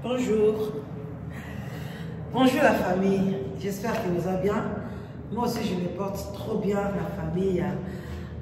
Bonjour. Bonjour la famille. J'espère que vous allez bien. Moi aussi, je me porte trop bien, la famille.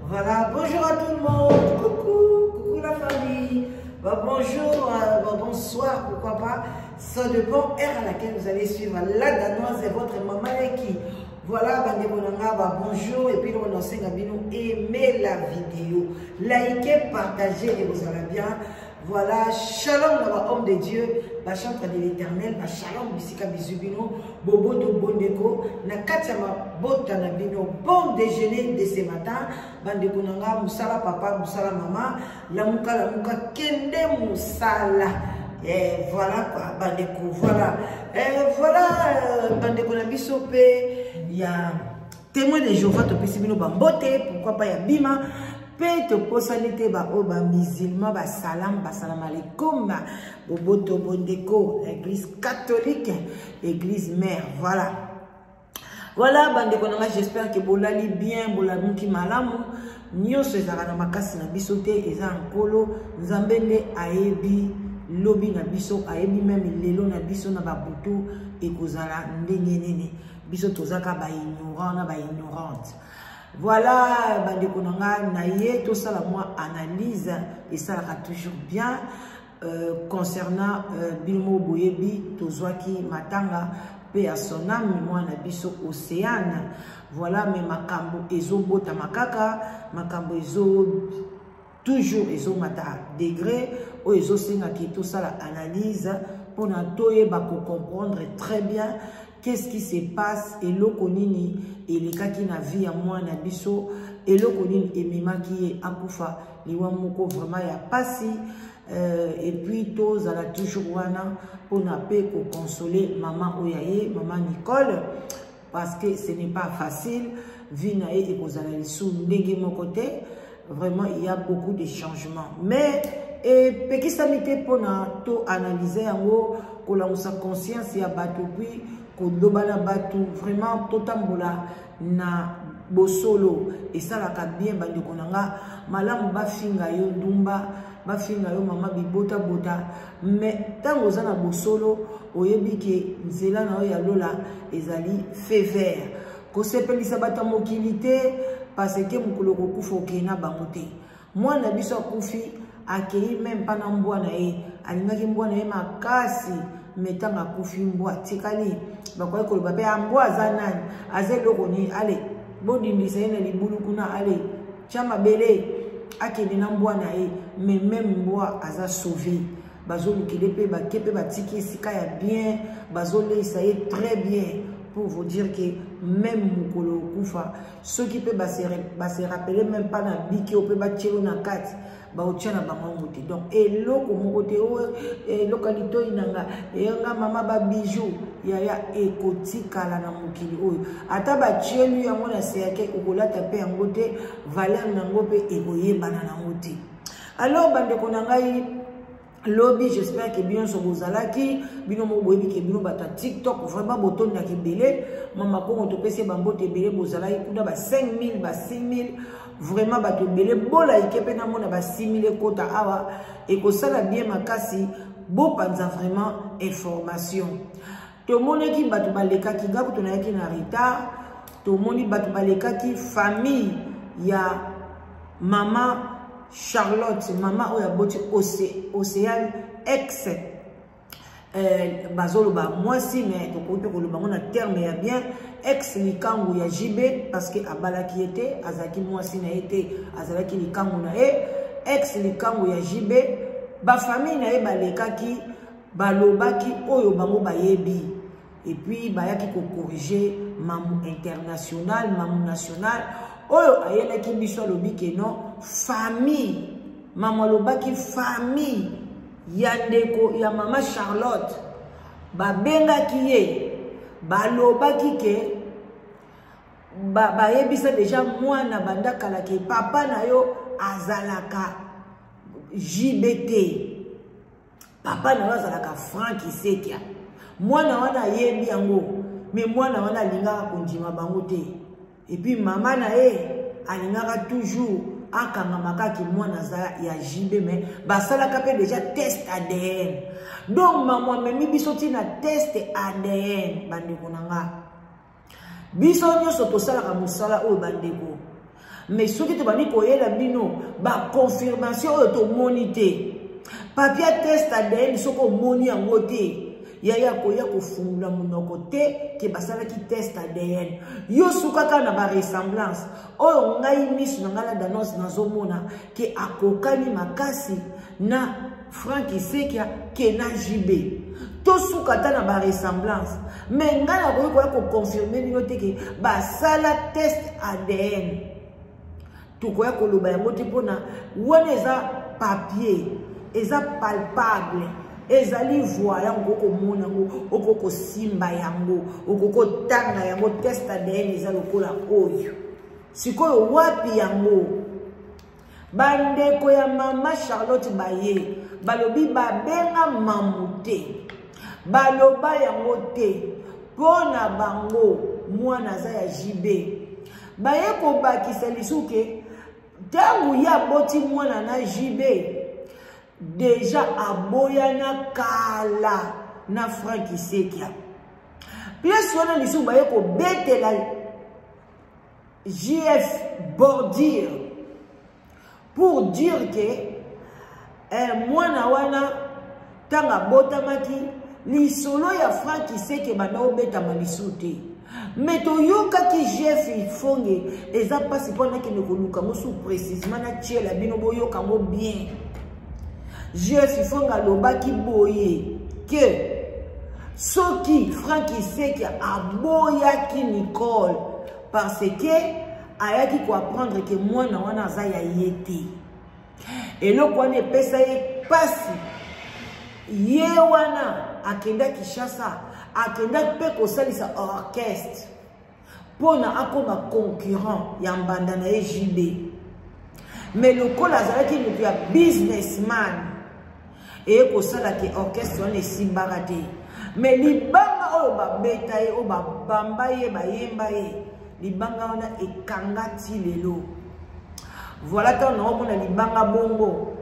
Voilà. Bonjour à tout le monde. Coucou. Coucou la famille. Bah, bonjour, bah, bonsoir, pourquoi pas. Ça dépend heure à laquelle vous allez suivre la danoise et votre maman qui. Voilà, bandeko na nga, bah, bonjour. Et puis, nous, on enseigne à bino, aimez la vidéo. Likez, partagez et vous allez bien. Voilà, shalom na ba homme de Dieu, ba chantre de l'éternel, ba shalom bisika bizu bino, boboto bondeko, na kati ya mabota na bino, bon déjeuner de ce matin, bandeko na nga, musala papa, musala mama, lamuka lamuka, kende musala. Eh, voilà quoi, bandeko, voilà. Eh, voilà, euh, bandeko na biso pe ya témoin de Jéhovah topesi bino bambote, pourquoi pas ya bima mpe toposani te baoyo bamusulman basalam basalam alekum boboto bondeko église catholique église mère voilà voilà bandeko na ngai j'espère ke bolali bien bolamuki malamu nyonso ezalaka na makasi na biso te eza ya nkolo nzambe nde ayebi lobi na biso ayebi meme lelo na biso na babutu ekozala ndenge nini biso tozaka baignorant na baignorante voilà bandeko na ngai na ye tosala mwa analyse esalaka toujours bien euh, concernant euh, bino moko boyebi tozwaki matanga mpe ya son ame mwana biso océane voilà me makambo ezobotama kaka makambo ezo toujours ezomata degré oyo ezosengaki tosala analyse mpona toyeba kocomprendre très bien qu'est-ce qui se passe eloko nini elekaki na vie ya mwana biso eloko nini ememaki ye akufa liwa moko vraiment ya pasi euh, et puis tozala toujours wana mpona mpe kokonsole mama oyo ya ye mama nicole parce que ce n'est pas facile vie na ye ekozala lisusu ndenge moko te vraiment il y a beaucoup de changements mais epekisami te mpona to analyse yango kolamusa conscience ya bato puis koloba na bato vraiment totambola na bosolo esalaka bien bandeko na nga malamu bafinga yo ndumba bafinga yo mama bibotabota mais ntango oza na bosolo oyebi ke nzela na yo ya lola ezali feu vert kosepelisa bato ya mokili te parce que mokolo okokufa okei na bango te mwana biso akufi akei meme mpa na mbwa na ye alingaki mbwa na ye makasi me ntango akufi mbwa atikali bakoki koloba mpe ah, mbwa aza nani aza eloko nini ale bodindisa ye na libulu kuna ale tya mabele akende na mbwa na ye me meme mbwa aza sauve bazolukele mpe bake mpe batiki esika ya bien bazoleisa ye très bien pour vous dire que même mokolo okufa soki mpe base rappele même pas na biki oyo mpe batielo na kati baotya na bango yango te donc eloko moko te oyo eloko ya litoi na nga eyanga mama babijou yaya ekotikala na mokili oyo ata batieli yango na seyake okolata mpe yango te valeur na yango mpe ekoyebana nango te alors bandeko na ngai lobi j'espère que bino nyonso bozalaki bino moko boyebi ke bino bato ya tiktok vraiment botondaki ebele mama kongo topesi ye bambote ebele bozalaki kuna ba 5000 ba 6000 vraiment bato ebele bolaike mpe namona ba 6000 ekota awa ekosala bien makasi bopanza vraiment information tomonaki bato balekaki nga kutu nayaki na retard tomoni bato balekaki famille ya mama charlotte mama oyo aboti oceane ex eh, bazoloba mwasi mais tokoki mpe koloba yango na terme ya bien ex likangu ya jb parce que abalaki ye te azalaki mwasi na ye te azalaki likangu na ye ex likangu ya jb bafamille na ye balekaki balobaki oyo bango bayebi et puis bayaki kocorrige mamu international mamu national oyo ayelaki biso alobi ke non famille mamu alobaki famille ya ndeko ya mama charlotte babengaki ye balobaki ke bayebisa ba deja mwana banda kala ke papa na yo azalaka jbt papa na yo azalaka frank isekia mwana wana ayebi yango me mwana wana alingaka kondima bango te epuis mama na ye alingaka toujours akangama kaka mwana aza ya jb me basalaka mpe deja test adn Donc mamu amemi biso ti na test ADN. Bandeko na nga, biso nyonso tosalaka mosala oyo bandeko, mais soki tobandi koyela bino baconfirmation oyo tomoni te, papier test ADN, soki omoni yango te, yaya koya kofungula monoko te ke basalaki test ADN. Yo sukaka na baressemblance oyo ngai miso na ngai na danose nazomona ke akokani makasi na Frank Isekia ke na JB. Tosuka ata na baressemblance, mais ngai nakoki koya koconfirme bino te ke basala test ADN. Tokoya koloba yango te mpona wana eza papier, eza palpable, ezali voyant, okoki komona yango, okoki kosimba yango, okoki kotanga yango. Test ADN eza lokola oyo. Sikoyo wapi yango? Bandeko ya mama Charlotte baye balobi babenga mamu te, baloba yango te, mpo na bango mwana aza ya JB. Baye kobakisa lisusu ke ntango ye aboti mwana na JB, deja aboyana kala na Frank Isekia. Place wana lisusu baye kobetela JF bordure pour dire que mwana wana ntango abotamaki, lisolo ya Frank Iseke banda obetama lisusu te. Me toyokaki JF Ifonge, eza mpasi mpo nakende koluka ngo su précisement, natiela bino boyoka yango bien. JF Ifonge alobaki boye ke soki Frank Iseke aboyaki Nicole parce que ayaki koapprendre ke mwana wana aza ya ye te, eloko wana epesa ye mpasi. Ye wana akenda Kinshasa, akenda mpe kosalisa orchestre mpona akoma concurrent ya mbanda na ye JB. Mais lokola azalaki moto ya businessman, eye kosala ke orchestre wana esimbaka te. Mais libanga oyo babeta ye, oyo babamba ye, bayemba ye, libanga wana ekanga ti lelo. Voilà, ntango naomona libanga bongo,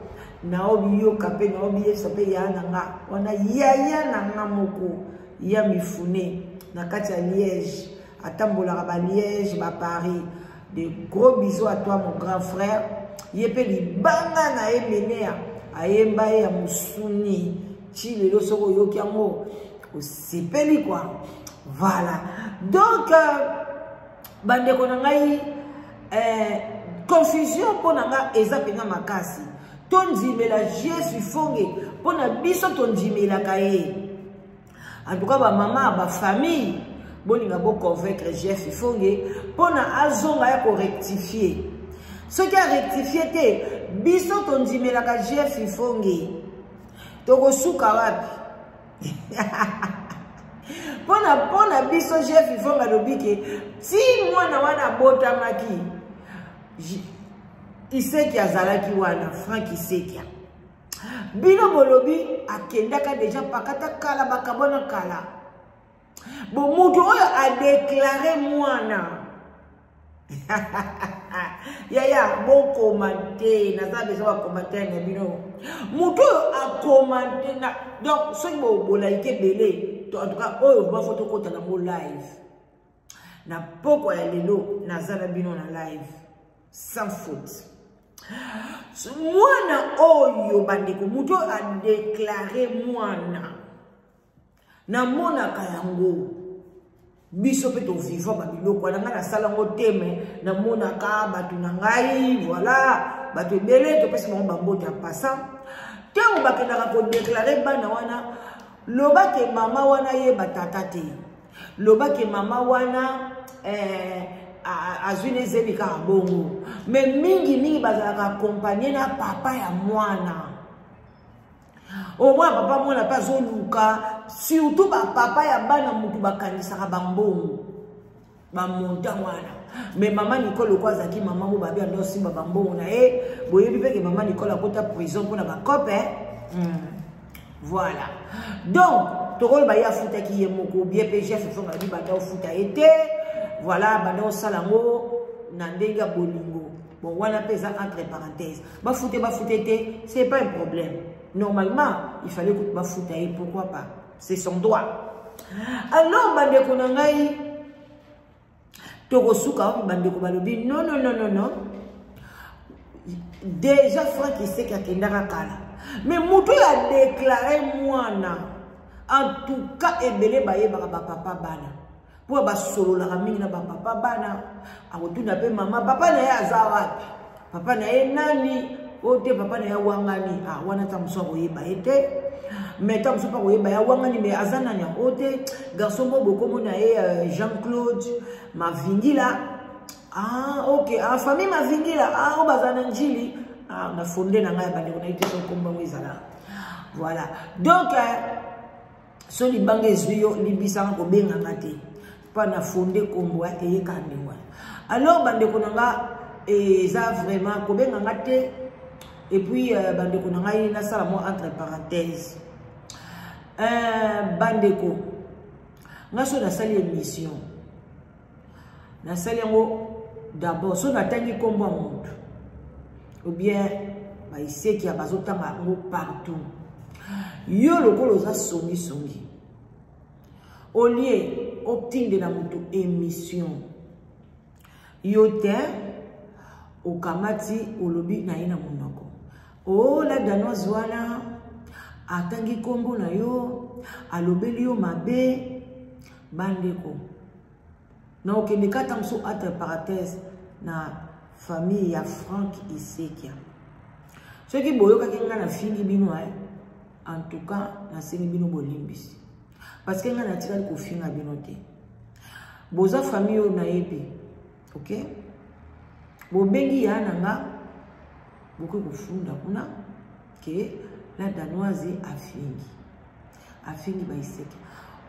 naobiyoka mpe naobiyebisa mpe yaya na nga wana, yaya na nga moko ya mifune na kati ya Liège, atambolaka ba Liège, ba Paris. De gros bisous à toi, mon grand frère. Ye mpe libanga na ye menea ayemba ye ya mosuni ti lelo, soki oyoki yango osepeli quoi. Voilà, donc bandeko na ngai, confusion mpo na nga eza mpenza makasi. Tondimela Jesu Ifonge mpo na biso tondimelaka ye. En tout cas, bamama, bafamille, bolinga boconvaincre Jeff Ifonge mpona azonga ya korectifie. Soki arectifie te, biso tondimelaka Jeff Ifonge, tokosuka wapi? Mpona biso Jeff Ifonge alobi ke ti mwana wana abotamaki, Iseki azalaki wana, Frank Isekia. Bino bolobi akendaka deja pakata kala, bakabwana kala. Bo moto oyo adeklare mwana, yaya, bokomante, naza besoin bacommentaire na bino. Moto oyo akomante na, donc soki bolaike ebele, en tout cas oyo bafo tokota nango live na pokwa ya lelo, naza na bino na live sans faute. Mwana oyo, bandeko, moto oyo adeklare mwana, namonaka yango, biso mpe toviva babiloko wana. Ngai nasala yango te, me namonaka bato na ngai, voilà, bato ebele topesi bango bambote ya pasa. Ntango bakendaka kodeklare bana wana, lobake mama wana yeba tata te, lobake mama wana azwi nezemi kaka bongo. Me mingimingi bazalaka akompagne na papa ya mwana. Omwana, papa mwana mpe azoluka, surtout bapapa ya bana, mutu bakangisaka bambongo, bamontant wana. Me mama Nicole oko azalaki mama mo babi ando osimba bambongo na ye. Boyebi mpe ke mama Nicole akota prison mpona bacope. Voilà, donc tokoloba ye afutaki ye moko bien mpe Jeff Fonga alobi banda ofuta ye te. Voilà, banda osala yango na ndenge ya bolingo. Bon, wana mpe eza entre parenthèse, bafute bafute te, c'est pas un problème. Normalement, il fallait que bafuta ye, pourquoi pas? C'est son droit. Alors bandeko na ngai, tokosuka wapi? Bandeko balobi non, non, non, non, non, déjà Frank Iseki akendaka kala, mais moto oyo adéclarer mwana, en tout cas ebele bayebaka bapapa bana, mpo basololaka mingi na bapapa bana. Akotuna mpe mama, papa na ye aza wapi, papa na ye nani? Oyo te, papa na ye awangani. Ah, wana ta mosu akoyeba ye te, mais ta mosu mpe akoyeba ye awangani, mais aza nani yango te? Garçon moko bokomona ye, Jean Claude Mavingila. Ah, ok, ah, famille Mavingila, ah, oyo baza na Njili. Ah, na fonde na ngai ya bandeko na ye te, so kombo yango ezala. Voilà, donc so libanga ezwi yo, libisanga, kobenganga te mpo na fonde kombo eyeka ndenge wana. Alors bandeko na nga, eza vraiment kobenganga te. Et puis bandeko na ngai, nasala mwa entre parenthèse. Bandeko nga, so nasali émission, nasali yango d'abord, so natangi nkombo ya motu ou bien baiseki ya bazotanga yango partout, yo lokola oza songisongi, olie otindela moto émission, yo te okamati, olobi na ye na monoko o la Danoise wana atangi nkombo na yo, alobeli yo mabe. Bandeko, na okende kata mosusu entre parenthèse na famille ya Frank Isekia, soki boyokaki ngai nafingi bino, en tout cas nasengi bino bolimbisi, parce que ngai natikali kofinga bino te. Boza famille oyo nayebi, ok? Bobengi ya na nga, bokoki kofunda kuna ke la Danoise afingi, afingi baiseke.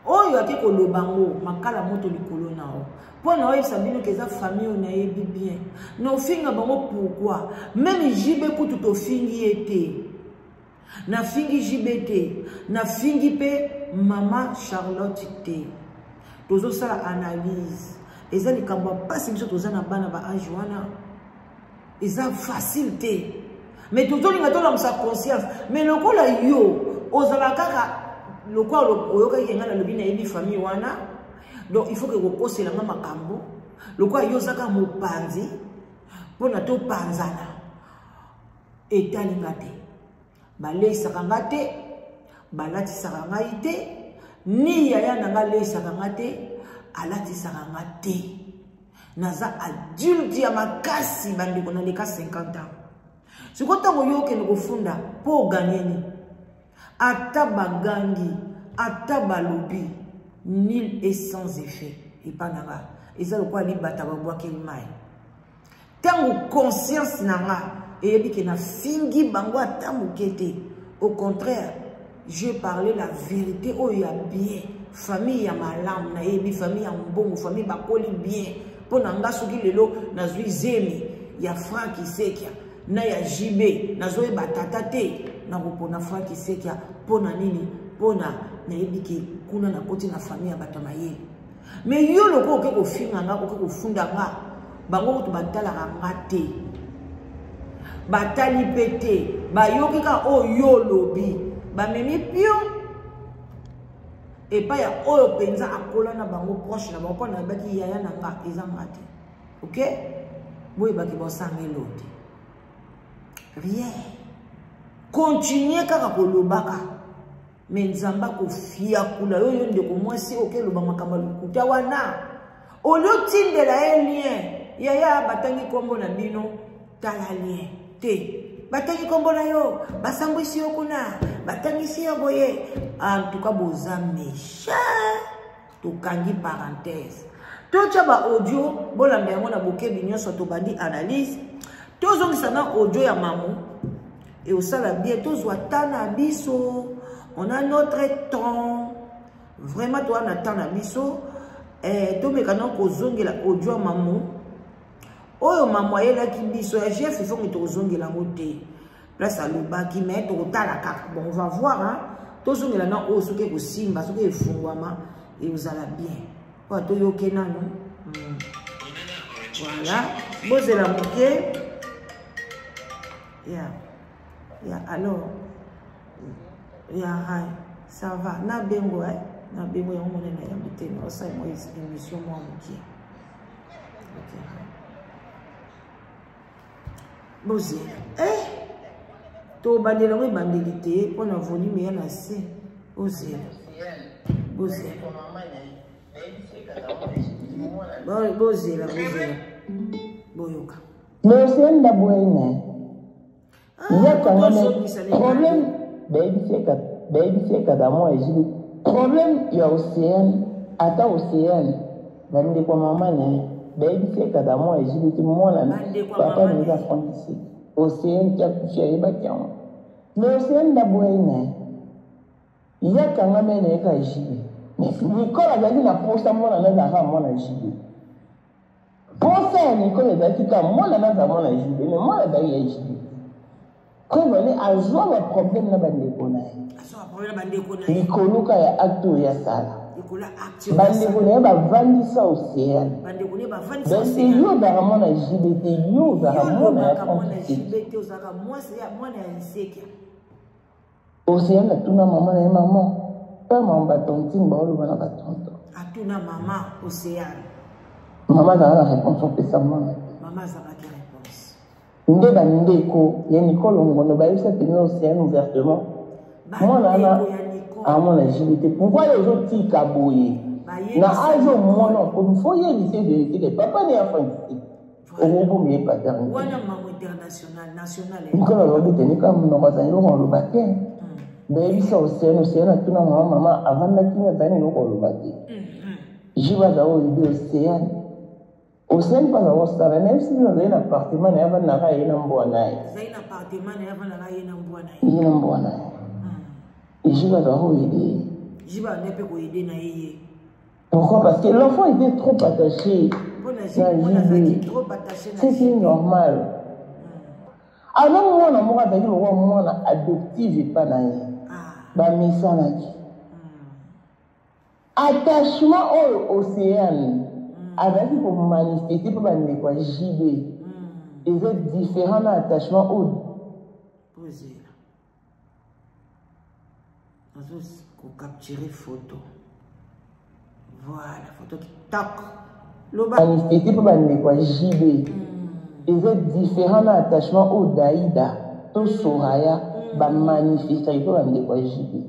Oyo ake koloba ngo makala moto likolo na o, mpo na oyebisa bino ke eza famille oyo nayebi bien. Na ofinga bango pourquoi? Même JB kutu tofingi ye te, nafingi JB te, nafingi mpe mama Charlotte te. Tozosala analyse, eza likambo ya mpasi. Biso toza na bana ba âge wana, eza facile te, mais tozolinga tolamusa conscience. Mais lokola yo ozala kaka lokola oyokaki ngai nalobi nayebi famille wana, donc il faut ke kokoselanga makambo lokola yo oza kaka mopanzi mpona topanzana. Etalinga te, baleisaka nga te, balatisaka ngai te, ni yaya na nga aleisaka nga te, alatisaka nga te. Naza adulte ya makasi, bandeko, naleka 50 ans. Sikoyo ntango yo okende kofunda mpo oganye nini? Ata bagangi, ata balobi, nul et sans effet epa na nga. Eza lokola libata babwakeli mai. Ntango conscience na nga eyebi ke nafingi bango ata moke te, au contraire, je parle la vérité oyo ya bien. Famille ya malamu nayebi, famille ya mbongo, famille bakoli bien. Mpo na nga, soki lelo nazwi zemi ya Frank Isekia na ya JB, nazoyeba tata te, nakopona Frank Isekia. Mpo na nini? Mpo na nayebi ke kuna nakoti na famille ya bato ya mayele. Mais yo loko oke kofinga nga, oke kofunda nga, bango kutu batalaka nga te, batali mpe te, bayoki kaka oyo yo olobi, bamemi pion epai ya oyo mpenza akola na bango, proche na bango. Mpo nayebaki yaya na nga eza nga te, ok? Boyebaki bosanga elo te, rien. Continue kaka kolobaka, me Nzambe akofiakula yo. Yo ndeko mwasi, okeloba makambo ya lokuta wana, olie otindela ye lien: "Yaya, batangi nkombo na bino, tala lien." Te, batangi nkombo na yo, basambwisi yo kuna, batangisi yo boye. En tout cas boza méchant. Tokangi parenthèse, totya ba audio, bolanda yango na bokebi nyonso. Tobandi analyse, tozongisa na audio ya mamu eosala bien. Tozwa temps na biso, on a notre temps, vraiment toza na temps na biso. Tomeka na kozongela audio ya mamu oyo mamu ayelaki biso ya Jeff Ifonge. Tokozongela yango te place alobaki, mais tokotala kaka. Bon, on va voir, hein? Tozongela na oyo, soki ekosimba, soki efungwama, ekozala bien po toyoke nano. Voilà, bozela moke ya ya. Alors Ya hai, ça va. Na bengo eh, na bengo yango mona na yambi te, na osala mwa émission mwa mokie. Ok. Bozela. Eh! Tobandela yango ebandeli te mpo na volume ya na se. Bozela. Bozela. Bozela, bozela. Boyoka. Mais c'est ndaboye na ye. Yakanga problème bayebisi ye kaka mwa ejibi problème ya océane ata océane bandeko ya mama na ye bayebisi ye kaka mwa ejibi te mwana papa na ye eza francisi océane ti akufi ayebaki yango mais océane ndaboyai na ye ye akangami na ye kaka jibe mais nicole azalaki na posa mwana na azalaka mwana jibe Posa ya Nicole ezalaki kaka mwana naza mwana JB mais mwana azalaki ya JB. Preuve ane azwa ba problème na bandeko na ye. Likolo ka ya acte oyo asala. Bandeko na ye bavandisa Oceane. Donc yo ozalaka mwana JB te, yo ozalaka mwana ya Franck Oceane atuna mama na ye mama pa mama ba tontine baoloba na ba tonton. Atuna mama Oceane. Mama azala na réponse opesa mwana te. Mama azalaki réponse. Nde bandeko ya Nicole Ngondo bayebisa mpenza Oceane ouvertement. Mwana wana amona JB te. Pourquoi yo ozotika boye? Na age oyo mwana okomi fo oyebisa ye verite ke papa ne ya Francis. Okobomi ye paternité. Wana mamu international national. Nicole alobi te nika monoko azali eloko aloba te. Bayebisa Oceane, Oceane atuna mama mama avandaki ni azali eloko aloba te. Jiba azali oyebi Oceane. Oceane mpe azali kosala nayebisi bino azali na appartement na ye avandaka ye na mbwa na ye. Azali na appartement na ye avandaka ye na mbwa na ye. Ye na mbwa na ye. Jiba azali koyede ye. Jiba azali mpe koyede na ye ye. Pourquoi Parce que l'enfant était trop attaché. C'était normal. Alors mwana moko azalaki lokola mwana adoptive epa na ye bamesanaki attachement oyo océane azalaki komanifeste mpo bandeko ya jb eza différent na attachement oyo nazo ko capturer photo voilà photo kitoko loba manifeste mpo bandeko ya JB eza différent na attachement oyo Daida to Soraya bamanifestaki mpo bandeko ya JB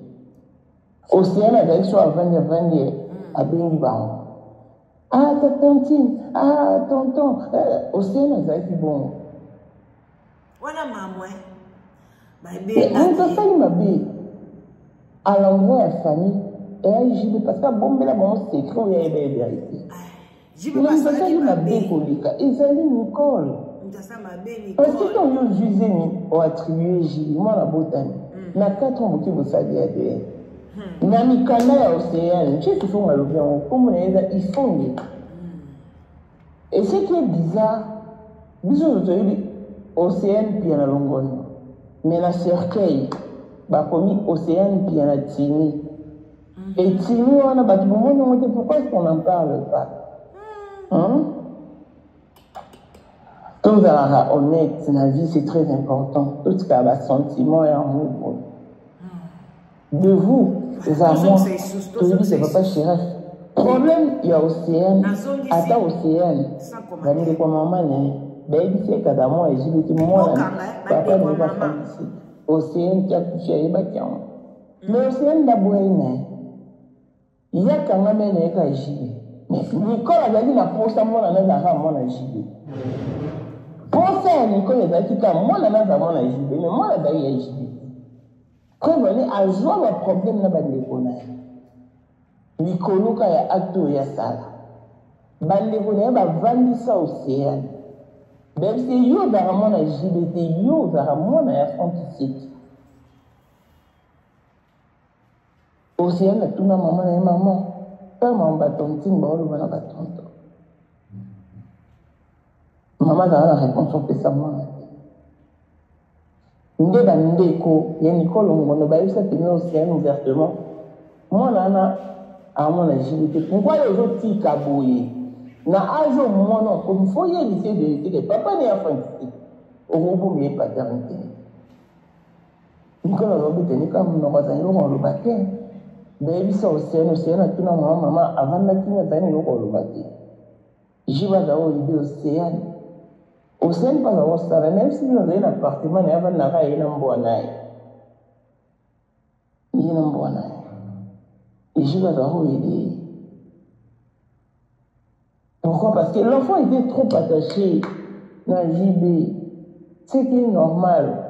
Océane azalaki so avandi avandi abengi bango ah ta tantine ah tonton Océane azalaki bongo wana mamwe moto asali mabe à l'endroit ya famille eya JB parce que abombela bango secret oyo ayeba ye verité moto asali mabe koleka ezali Nicole parce que ntango yo ozwi zemi oattribue JB mwana botami na 4 ans boki bosali ADN na mikanda ya Océane ntie sofongo alobi yango nkombo na ye eza ifonge. Et ce qui est bizarre, biso toyebi Océane Pia na Longondo, mais na cercueil bakomi Océane Pia na Tini. Et Tini wana bato bomoni yango te, pourquoi est-ce qu'on n'en parle pas? Hein? Tozalaka honnête na vie, c'est très important. Totikaka ba sentiment yango boye. De vous, eza moi, toyebi se papa Chirac. Problème ya Océane, ata Océane, bandeko ya mama na ye, bayebisi ye kaka mwa ejibi te mwana papa na ye bafandisi. Océane ti akufi ayebaki yango. Mais Océane ndaboyai na ye. Ye akangami na ye kaka JB. Mais Nicole azalaki na posa mwana na azalaka mwana JB. Posa ya Nicole ezalaki kaka mwana na azala mwana JB, mais mwana azalaki ya JB. Preuve ane azwa ba problème na bandeko na ye. Likolo ka ya acte oyo asala. Bandeko na ye bavandisa Océane. Bayebisi yo ozalaka mwana JB te, yo ozalaka mwana ya Franck Kiseki. Océane atuna mama na ye mama pa mama ba tontine baoloba na ba tonton. Mama azala na réponse opesa mwana te. Nde bandeko ya Nicole Ngondo bayebisa mpenza Océane ouvertement mwana wana amona JB te. Pourquoi yo ozotika boye na age oyo mwana okomi fo oyebisa ye verité ke papa ne ya Franck okobomi ye paternité. Nicole alobi te nika monoko azali eloko aloba te. Bayebisa Oceane, Oceane atuna mama, mama avanda kimia azali na eloko aloba te. Jiba azali oyebi Oceane. Oceane mpe azali kosala, nayebisi bino azali na appartement na ye avandaka ye na mbwa na ye. Ye na mbwa na ye. Jiba azali koyede ye. Pourquoi Parce que l'enfant était trop attaché na JB. Ce qui est normal.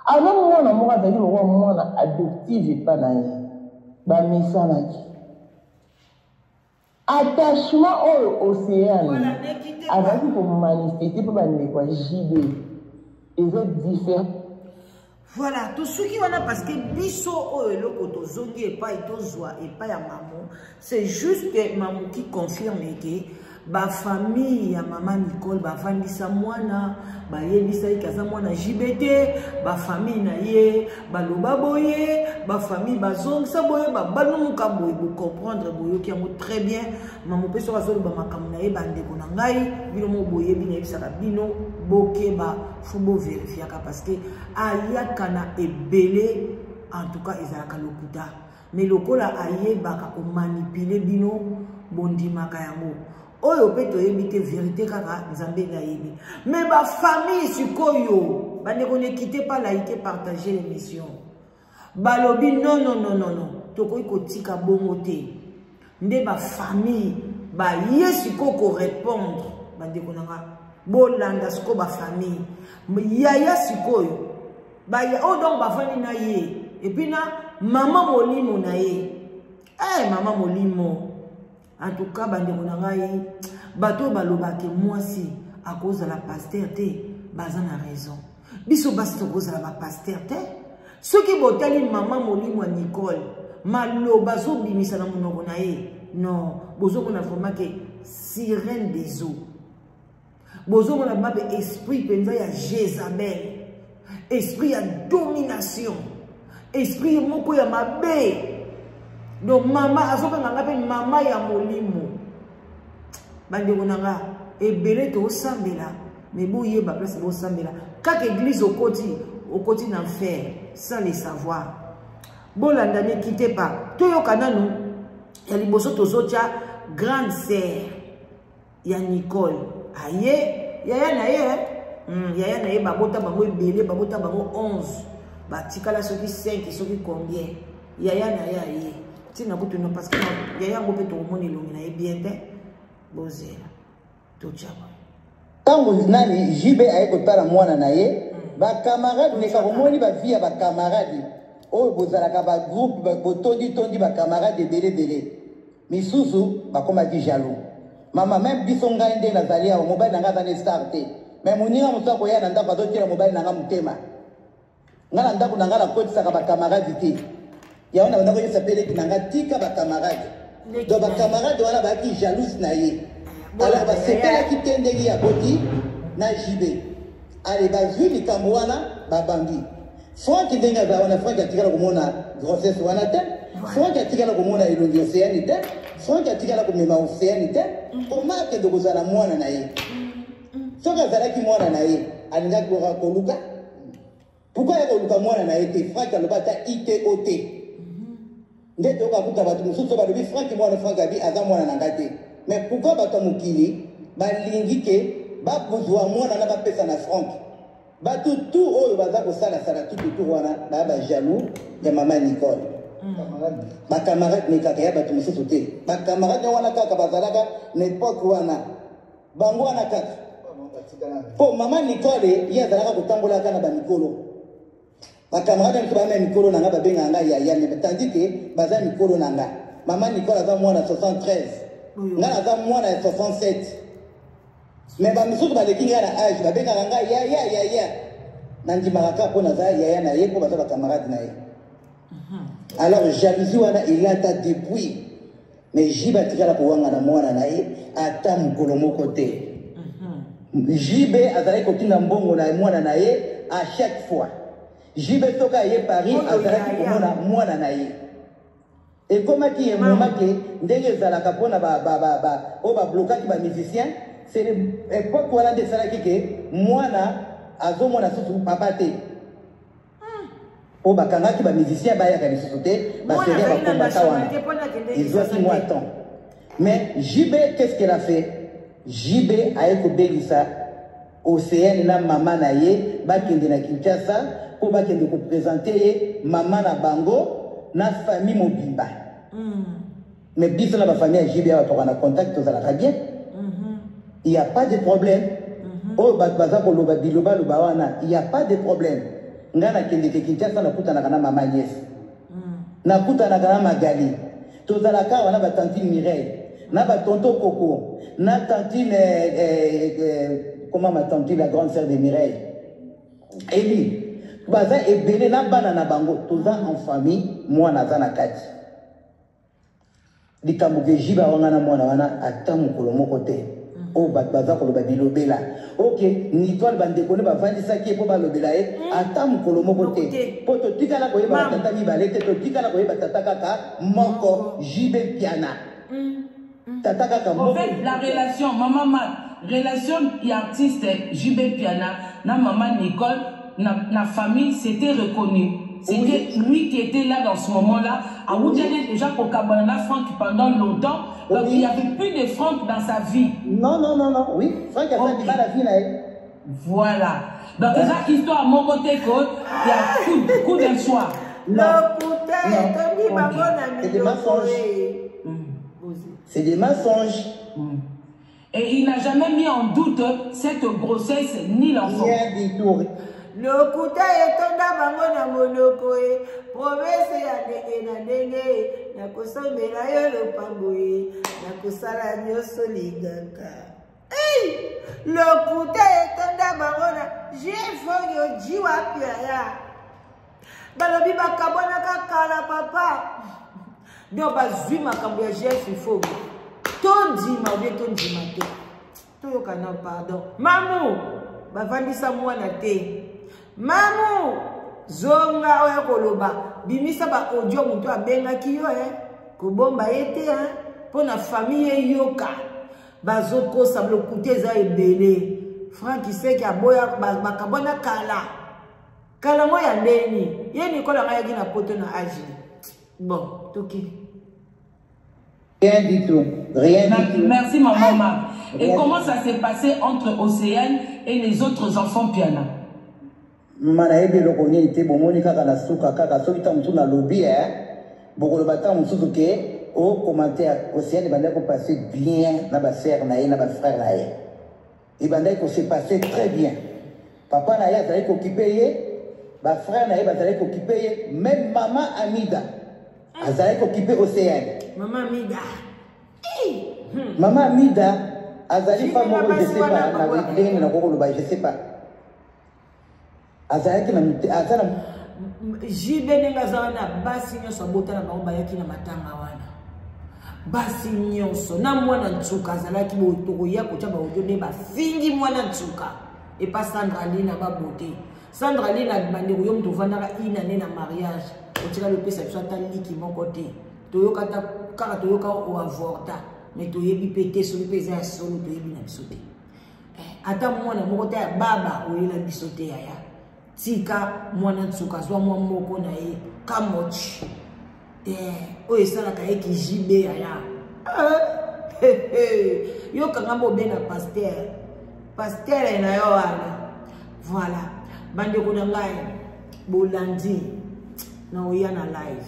Aza mwana moko azalaki lokola mwana adoptive epa na ye. Bamesanaki. Attachement oyo Oceane azalaki komanifeste mpe bandeko ya JB eza différent. Voilà, tosuki wana parce que biso oyo eloko tozongi epai tozwa epai ya mamu, c'est juste que mamu qui confirme que ba famille ya mama Nicole bavandisa mwana, bayebisa ye kaza mwana JB te, ba famille na ye baloba boye, ba famille bazongisa boye, babalumuka boye, bo comprendre boyoki yango très bien. Mamu pe soki azoloba makambo na ye bandeko na ngai, bino moko boyebi nayebisaka bino bokeba, faut bo verifiaka parce que ayaka na ebele, en tout cas ezalaka lokuta, mais lokola ayebaka komanipule bino bondimaka yango. Oyo pe toyebi te vérité kaka Nzambe nde ayebi. Mais ba famille sikoyo bandeko, ne quittez pas, likez, partagez l'émission. Balobi non non non non non, tokoki kotika bongo te. Nde ba famille ba ye sikoyo ko répondre bandeko na nga, bolanda sikoyo ba famille yaya sikoyo ba ya, oh donc bafandi na ye et puis na mama molimo na ye. Eh mama molimo, en tout cas bandeko na ngai, bato balobake mwasi akozala pasteur te, baza na raison. Biso basi tokozala ba pasteur te. Soki botali mama molimo ya Nicole, maloba azobimisa na monoko na ye, non, bozomona vraiment ke sirène des eaux. Bozomona vraiment pe esprit mpenza ya Jézabel, esprit ya domination, esprit moko ya mabe. Donc mama azokanga nga pe mama ya molimo. Bandeko na nga ebele tosambela, mais boyeba place bosambela. Kaka église okoti, okoti na enfer sans le savoir. Bolanda, ne quittez pas. Toyoka nanu ya liboso tozotia grande sœur ya Nicole. Aye, yaya na ye, yaya na ye babota bango ebele, babota bango 11. Batikala soki 5, soki combien. Yaya na ye aye. Tina kutu no parce que yaya ngo pe tokomona elongi na ye bien te. Bozela. Totia boye. Tango nani JB aye kotala mwana na ye, ba camarade ne komoni ba vie ya ba camarade. Oyo bozalaka ba groupe, ba botondi tondi ba camarade ebele ebele. Misusu bakomaki jaloux. Mama même biso ngai nde nazali awa, mobali na ngai aza ne star te. Mais moninga mosusu akoya na ndako azotiela mobali na ngai motema. Ngai na ndako na ngai nakotisaka ba camarade te. Yango na bandako yesa pe leki na ngai tika ba camarade. Donc ba camarade wana bayaki jalouse na ye. Alors basepelaki te ndenge ya boti na JB. Allez bazwi likambo wana babandi. Franck ndenge aza wana, Franck atikala komona grossesse wana te. Franck atikala komona elongi Océane te. Franck atikala komema Océane te. Comment akende kozala mwana na ye? Soki azalaki mwana na ye, alingaki koluka. Pourquoi ya koluka mwana na ye te? Franck aloba ata ITO te. Nde toyoka kuta bato mosusu balobi Franck mwana, Franck abi aza mwana na ngai te. Mais pourquoi bato ya mokili balingi ke bakozwa mwana na bapesa na Franck? Bato tu oyo baza kosalasala tout autour wana baya ba jaloux ya mama Nicole. Ba camarade ne kaka ya bato mosusu te. Ba camarade wana kaka bazalaka na époque wana. Bango wana kaka. Po mama Nicole ye azalaka kotambolaka na ba mikolo. Ba camarade na biso ba mikolo na nga babengaka nga yaya, mais tandis que baza mikolo na nga. Mama Nicole aza mwana 73. Nga naza mwana ya 67. Mais ba misusu baleki nga na âge, babengaka nga yaya yaya. Nandimaka kaka mpo naza yaya na ye, mpo baza ba camarade na ye. Alors jalousie wana elata depuis. Mais JB atikala kowanga na mwana na ye ata mokolo moko te. JB azalaki kotinda mbongo na mwana na ye à chaque fois. JB soki aye Paris azalaki komona mwana na ye. Ekomaki ye moment ke ndenge ezalaka mpona oyo bablokaki ba musicien, c'est époque wana nde esalaki ke mwana azomona susu papa te. Mpo bakangaki bamusicien bayaka lisusu te, baserie bakombata wana ezwaki mwa temps. Mais JB, qu'est-ce qu'elle a fait? JB aye kobengisa Océane na mama na ye, bakende na Kinshasa mpo bakende kopresente ye mama na bango na famille mobimba. Mais biso na bafamille ya JB awa toka na contact, tozalaka bien. Il y a pas de problème. Oyo bato baza koloba bilobaloba wana, il y a pas de problème. Ngai nakendeke Kinshasa, nakutanaka na mama Agnès, nakutanaka na Magali, tozalaka awa na batantine Mireille, na batonto Koko, na tantine comment, ma tantine, la grande sœur de Mireille, Eli, baza ebele na bana na bango, toza en famille, mwana aza na kati. Likambo ke JB awanga na mwana wana ata mokolo moko te. Oyo bato baza koloba bilobela, ok, Nitoile, bandeko nde bavandisaki ye mpo balobela ye, ata mokolo moko te, mpo totikala koyeba batata mibale te, totikala koyeba tata kaka moko, JB Mpiana, tata kaka En moko. Fait, la relation, Maman Mat, relation et artiste JB Piana, na Maman Nicole, na famille, c'était reconnu. C'était lui qui était là dans ce moment-là. À déjà kokabwana na Franck pendant longtemps. Donc il n'y avait plus de Franck dans sa vie. Non, non, non, non, oui, Franck aza libala vie na ye. Voilà. Donc, c'est histoire, mon côté, il y a coup d'un soir. Non. Lokuta Non. etondi bango na C'est des minoko. Mensonges. C'est des mensonges. Et il n'a jamais mis en doute cette grossesse ni l'enfant. Rien du tout. Lokuta etonda bango na monoko e, promesse ya ndenge na ndenge, nakosombela yo lopango e, nakosala nyonso lingaka. Ei! Lokuta etonda bango na jefonyo jiwa piaya. Balobi bakabwanaka kala papa. Donc bazwi makambo ya Jeff Ifongo. Tondima ou bien tondima te. Toyoka na pardon. Mamu, bavandisa mwana te. Mamu, zonga oyo koloba. Bimisa ba audio moto abengaki yo, eh. Kobomba ye te, hein. Mpo na famille eyoka. Bazokosa lokuta eza ebele. Franck Iseke aboya bakabwana kala. Kala ngo ya ndeni. Ye Nicolas ngai yaki na poto na âge. Bon, toki. Rien du tout. Rien du tout. Merci Maman Marc. Et Rien. Comment ça s'est passé entre Océane et les autres enfants Piana? Mama, nayebi eloko nini te, bomoni kaka na suka kaka soki ntango mosusu nalobi e bokoloba ntango mosusu ke o commentaire. Océane ebandaki kopase bien na basere na ye na bafrère na ye, ebandaki kose passe très bien. Papa na ye azalaki kokipe ye, bafrère na ye bazalaki kokipe ye, même mama Amida azalaki kokipe Océane. Mama Amida. Mama Amida azali Jimmy fa moko, je Mabasi sais pas wana na bango ya ndenge nakoki koloba, je sais pas, azalaki na aza na JB ndenge aza wana, basi nyonso abota na bango bayaki na matanga wana, basi nyonso na mwana ntsuka azalaki boye. Tokoya kotya baaudio nde bafingi mwana ntsuka epa Sandra Lina babote. Sandra Lina, bandeko, yo moto ovandaka ina nde na mariage, otikali opesa biso ata liki moko te. Toyoka ata kaka toyoka oavorta, mais toyebi mpe te soki mpe eza ya solo, toyebi na biso te. Ata mwana moko te ya baba oyela biso te. Yaya, tika mwana nsuka azwa mwa moko na ye kamochi te oyo esalaka ye kijibe. Yaya, yokanga bobenga pasteur, pasteur na yo wana. Voilà, bandeko na ngai, bolandi na oya na live,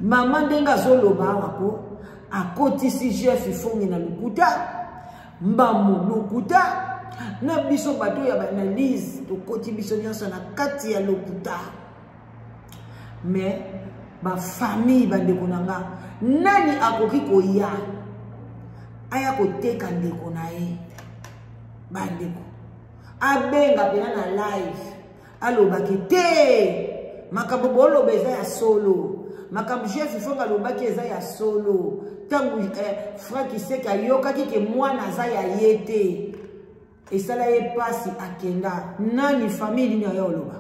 mama ndenge azoloba awa ko akotisi Jeff Ifonge na lokuta, mbamu lokuta na biso bato ya baanalyse, tokoti biso nyonso na kati ya lokuta. Mais bafamille, bandeko na nga, nani akoki koya aya koteka ndeko na ye? Bandeko, abenga mpena na live, alobaki te makambo boloba eza ya solo, makambo Jeff Ifonge alobaki eza ya solo. Ntango Frank Iseke ayokaki ke mwana aza ya ye te, esala ye mpasi, akenda nani? Famille nini aya oloba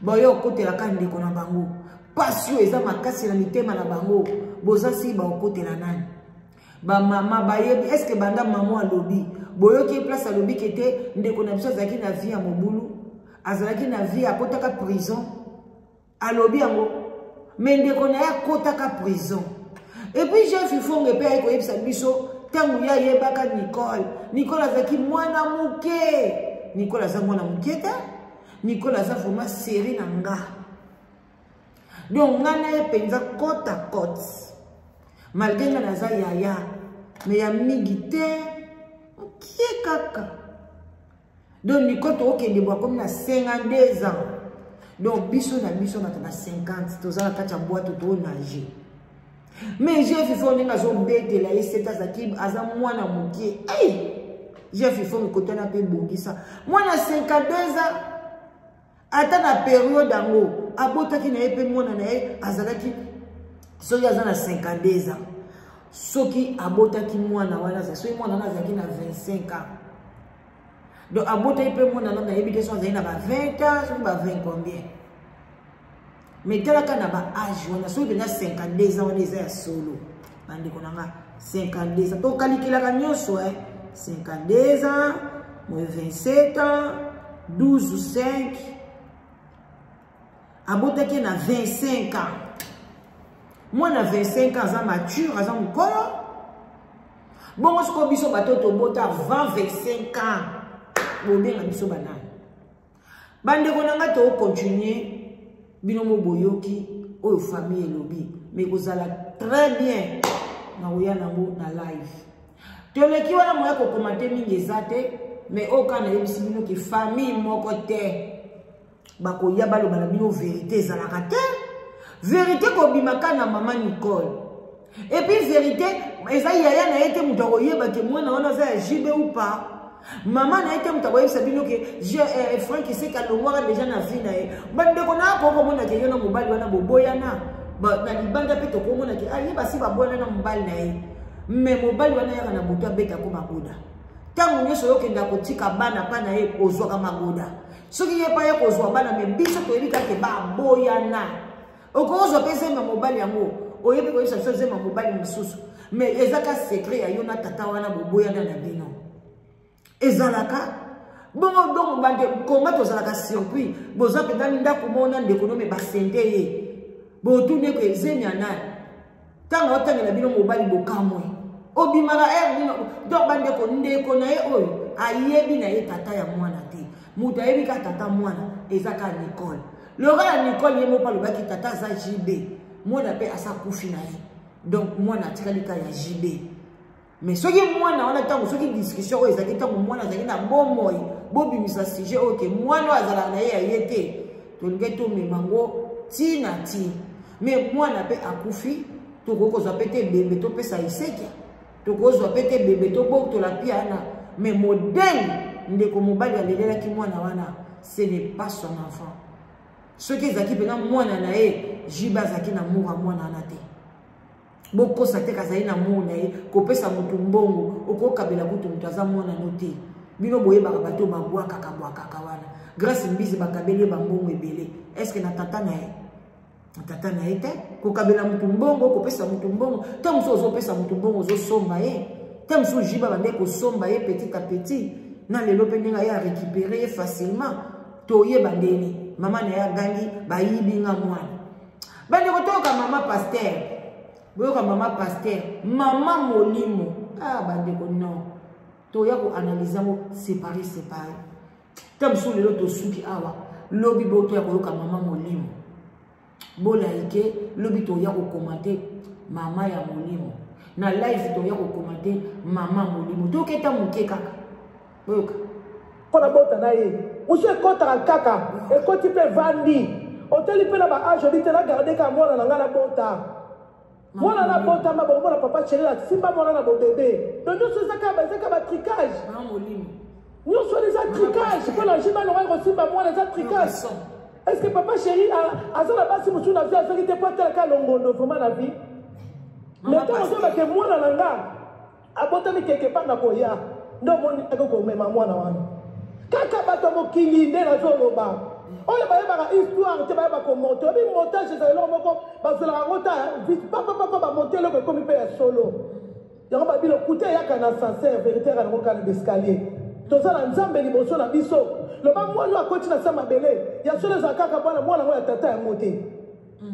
bayo okotelaka ndeko na bango? Mpasi oyo eza makasi na mitema na bango, boza si baokotela nani? Bamama bayebi eske banda mama alobi, boyoki place alobi ke te ndeko na biso azalaki na vie ya mobulu. Azalaki na vie, akotaka prison. Alobi yango. Mais ndeko na ye akotaka prison. Et puis Jeff Ifonge mpe aye koyebisa biso ntango ye ayebaka Nicole. Nicole azalaki mwana moke. Nicole aza mwana moke te. Nicole aza vraiment série na nga. Donc nga na ye mpenza côte à côte. Malgré nga naza yaya, mais ya mingi te. Moke kaka. Donc Nicole tokokende bo akomi na 52 ans. Donc biso na biso bato ba 50 toza na kati ya bwato to nage. Mais Jeff Ifo ndenge azobetela ye sete azalaki aza mwana moke. Hey! Jeff Ifo mikotana mpe ebongisa mwana 52 ans ata na periode yango abotaki na ye mpe mwana na ye azalaki soki aza na 52 ans soki abotaki mwana wana soki mwana wana azalaki na 25 ans donc abotaki mpe mwana wana nayebi te soki azali na ba 20 ans soki ba 20 combien mais talaka na ba age wana soki mpenza 52 ans wana eza ya solo bandeko na nga 52 ans tokalikelaka nyonso 52 ans moins 27 ans 12 ou 5 abotaki na 25 ans mwana 25 ans aza mature aza mokolo bongo sikoyo biso bato tobota avant 25 ans bobenga biso banani bandeko na nga tokontinue bino mo boyoki oyo famille elobi mais kozala très bien na koya nango na live toleki wana moya kokomante mingi eza te mais oyo kaka nayebisi bino ke famille moko te bakoya baloba na bino vérité ezalaka te vérité kobima kaka na mama Nicole et puis vérité eza yaya na ye te moto akoyeba ke mwana wana aza ya JB ou pas mama na ye te moto akoyebisa bino ke Frank Iseka alongwaka déjà na vie na ye bandeko na akoki komona ke yo na mobali wana boboyana na libanda mpe tokomona ke aye basi baboyana na mobali na ye mais mobali wana yaka na butu abetako magoda ntango nyonso oyokenda kotika bana mpa na ye ozwaka magoda soki ye mpa ye kozwa bana me biso toyebi kaka baboyana okozwa mpe zemi ya mobali yango oyebi koyebisa biso zemi ya mobali mosusu mais eza ka secret ya yo na tata wana boboyana na bino ezalaka bongo dongo bande koma tozalaka surpris boza mpenza ndako moko na ndeko no me basende ye botuni eko ezemi ya nani ntango otangela bino mobali bokamwe obimaka ere bino donc bandeko ndeko na ye oyo ayebi na ye tata ya mwana te moto ayebi ka tata mwana eza ka Nicole lokola Nicole ye moko alobaki tata aza JB mwana mpe asa kufi na ye donc mwana atikali ka ya JB mais soki mwana wana ntango soki discussion oyo ezalaki ntango mwana azalaki na bomoi bobimisa sujet oyo ke mwana oyo azalaka na ye ya ye te tolingi tomema ngo ntina ti mais mwana mpe akufi tokoki kozwa mpe te ebembe topesa eseke tokozwa mpe te ebembe tobotola piana mais modèle ndeko mobali alelelaki mwana wana ce n'est pas son enfant soki ezalaki mpena mwana na ye JB azalaki na amour ya mwana wana te bokosa te kazali na amour na ye kopesa motu mbongo okokabela kutu moto aza mwana no te bino boyebaka bato babwakaka bwakaka wana Grâce Mbizi bakabeli ye bambongo ebele est-ce na tata na ye tata na ye te kokabela motu mbongo kopesa motu mbongo te mosusu ozopesa motu mbongo ozosomba ye te mosusu JB bande kosomba ye petit à petit na lelo mpe ndenge aye arécupéré ye facilement toyeba ndeni mama na ye agangi bayibi nga mwana bandeko toyoka mama pasteur boyoka mama pasteur mama molimo ah bandeko non toya koanalyse yango séparé séparé te mosusu lelo tosuki awa lobi bo toya koyoka mama molimo bolaike lobi toya kokomante mama ya molimo na live toya kokomante mama molimo toketa moke kaka boyoka mpo na bota na ye mosu ekɔtaka kaka ekɔti mpe evandi oteli mpe na baage obi te nagarde kaka mwana na ngai nabota mwana nabotama bokomona papa chéri asimba mwana na bobebe donc nyonso eza kaka eza kaka batricage nyonso wana eza tricage mpo na JB alongaki kosimba mwana eza tricage est ce que papa chéri aza na basi mosusu na vie azwaki te mpo atelaka longondo vraiment na vie mais ntango ozobake mwana na nga abotami quelque part na koya nde omoni ake komema mwana wana kaka bato ya mokili nde nazoloba oyo bayebaka histoire te bayeba komonte oyebi montage ezala eloko moko bazwelaka yango ta vite papapapa bamonte eloko ekomi mpe ya solo yango babi lokuta eyaka na ascenseur vérité eyaka nango kaka na escalier. Toza na Nzambe liboso na biso. Loba mwana oyo akoti na sa mabele ya solo ezala kaka bwana mwana yango ya tata yango te.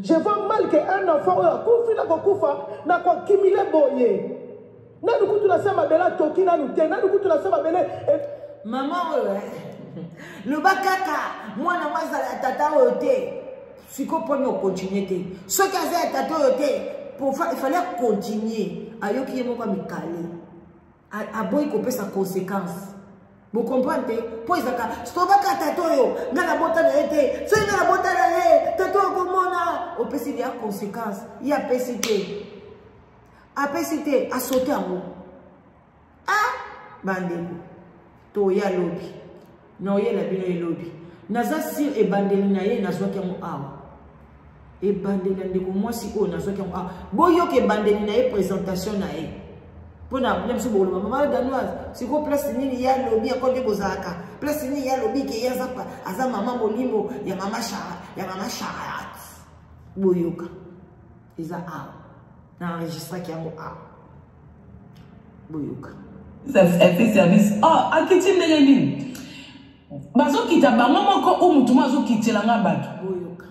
Je vois mal que un enfant oyo akufi na kokufa na koaccumuler boye. Nanu kutu na sa mabele atoki nanu te, nanu kutu na sa mabele e... Mama oyo eh. Loba kaka mwana ngo azala ya tata oyo te. Siko poni okontinue te. Soki aza ya tata oyo te, pour il fallait continuer. Ayoki ye moko amikale. Aboyi kopesa conséquence. Bo comprendre te mpo ezalaka sobaka tata oyo ngai nabota na ye te soki ngai nabota na ye tata oyo komona opesi deya conséquence ye apesi te apesi te asote yango a ah, bandeko toya lobi naoyela bino ye lobi naza sur ebandeli na ye nazwaki yango awa ebandeli ya ndeko mwasi oyo nazwaki yango awa boyoka ebandeli na ye présentation na ye mpo na bino biso bokoloba mama danoise sikoyo place nini ye alobi yango nde bozalaka place nini ye alobi ke ye aza mama molimo ya mama ya mama charat boyoka eza awa na enregistraki yango awa boyoka. Elle fait service. Oh, akiti ndenge nini? Bazokita bango moko ou mutu mo azokitela nga bato. Boyoka.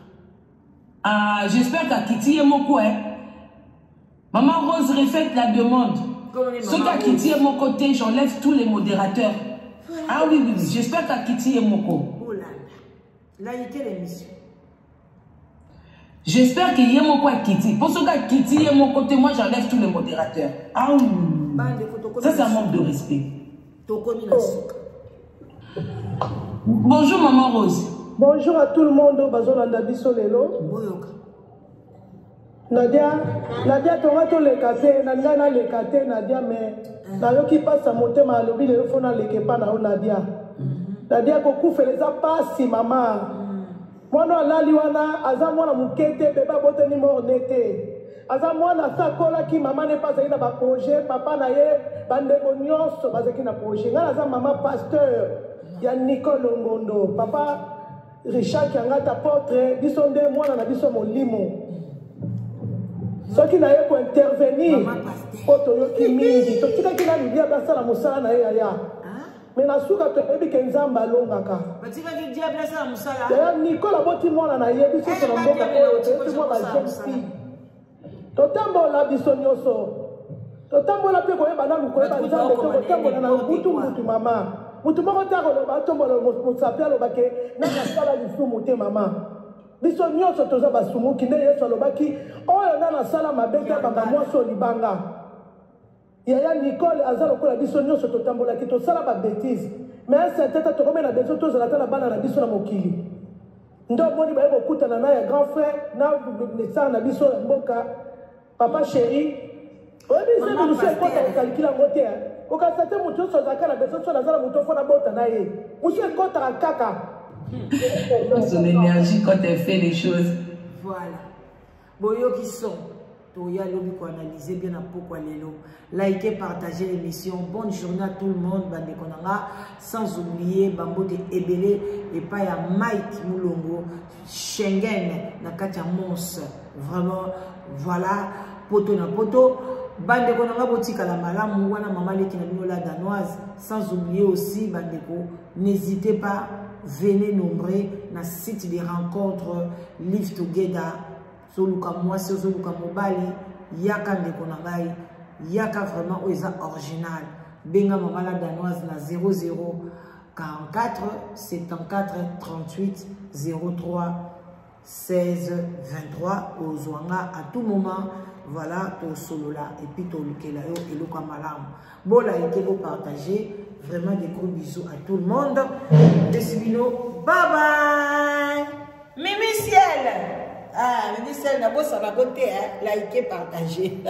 Ah, j'espère qu'akiti ye moko eh. Maman Rose refait la demande. Soki akiti ye moko te, j'enlève tous les modérateurs. Ah oui, oui, oui. J'espère qu'akiti ye moko. Bolanda. Likez l'émission. J'espère que ye moko akiti. Pour soki akiti ye moko te, moi j'enlève tous les modérateurs. Ah oui. Ça c'est un manque de respect. Tokomi na suka. Bonjour maman Rose. Bonjour à tout le monde bazolanda biso lelo. Boyoka. Nadia, Nadia tonga toleka te, na ngai naleka te Nadia mais nayoki mpasi ya motema alobi lelo fo naleka epa na yo Nadia. Nadia kokufela eza mpasi mama. Mwana alali wana aza mwana moke te, bebe abotami mort ne te. Aza mwana asa akolaki, mama ne mpe azalaki na baprojet, papa na ye, bandeko nyonso bazalaki na projet. Ngai naza mama pasteur ya Nicole Longondo, papa Richard Kiangata apôtre, biso nde mwana na biso molimo. Soki naye kointervenir mpo toyoki mingi, totikaki nanu diable asala mosala na ye yaya. Mais na suka toyebi ke Nzambe alongaka. Batikaki diable asala mosala. Yaya Nicole aboti mwana na ye biso nyonso na mboka oyo toyebi mwa ba jeune fille. Totambola biso nyonso. Totambola mpe koyeba nanu koyeba Nzambe te kotambola na butu mutu mama. Mutu moko te akoloba atombola mosapi aloba ke nani asala lisumu te mama. Biso nyonso toza basumuki nde Yesu alobaki oyo nani asala mabe te abamba mwasi oyo libanga. Yaya Nicole aza lokola biso nionso totambolaki tosala ba betise mais un certain temps tokomi na besoin tozala ata na bana na biso na mokili nde omoni baye kokutana na ya grand frère na star na biso ya mboka papa chéri oyebi nzembo mosusu ekota kokalikila yango te kokanisa te moto nyonso azalaka na besoin so naza na moto fo nabota na ye mosusu ekotaka kaka. Son énergie quand elle fait les choses. Voilà. Boyoki son. Toya lobi ko analyser bien na pokwa lelo. Likez, partagez l'émission. Bonne journée à tout le monde bandeko na nga. Sans oublier bambote ebele et pas ya Mike Mulongo Schengen na kati ya Mons. Vraiment voilà poto na poto. Bandeko na nga botikala malamu wana mama leki na bino la danoise. Sans oublier aussi bandeko, n'hésitez pas, venez nombreux na site des rencontres Live Together. Ozoluka mwasi, ozoluka mobali, yaka ndeko na ngai, yaka vraiment oyo eza original. Benga mama la danoise na 00 44 74 38 03 16 23 ozwa nga à tout moment. Voilà, tosolola et puis tolukela yo eloko ya malamu. Bo liker, bo partager. Vraiment des gros bisous à tout le monde. Desi bino, bye bye. Mimi Ciel. Ah, Mimi Ciel, nabosana kote, hein. Liker, partager.